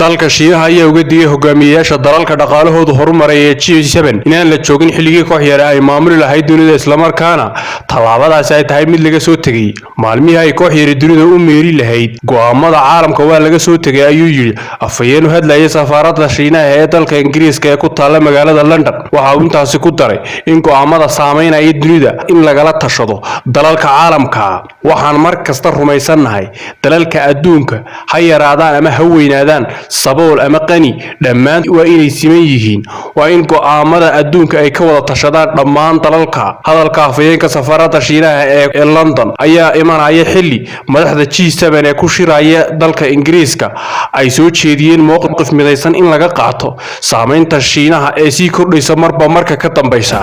Dalka Shiinaha ayaa uga digay hogaamiyeyaasha dalalka dhaqaalahoodu horumaray ee G7 inaan la joogin xilligii koox yare ay maamuli lahayd dunida, islamarkaana tallaabadaasi ay tahay mid laga soo tegey. Maalmihii ay koox yari dunida u meeri lahayd go'aamada caalamka waa laga soo tegay, ayuu yidhi afhayeen u hadlayay safaaradda Shiinaha ee dalka Ingiriiska ee ku taalla magaalada London. Waxa uu intaasi ku daray in go'aamada saameynaya dunida in lagala tashado dalalka caalamka. Waxaan mar kasta rumaysannahay dalalka adduunka, ha yaraadaan ama ha weynaadaan, sabool ama qani, dhammaan waa inay siman yihiin. Waa in go'aamada adduunka ay ka wada tashadaan dhammaan dalalka. Hadalka afhayeenka safaaradda Shiinaha ee London ayaa imanaya xilli madaxda G7 ee ku shiraya dalka Ingiriiska ay soo jeediyeen mowqif midaysan in laga qaato saameynta Shiinaha ee sii kordhaysa marba marka ka dambeysa.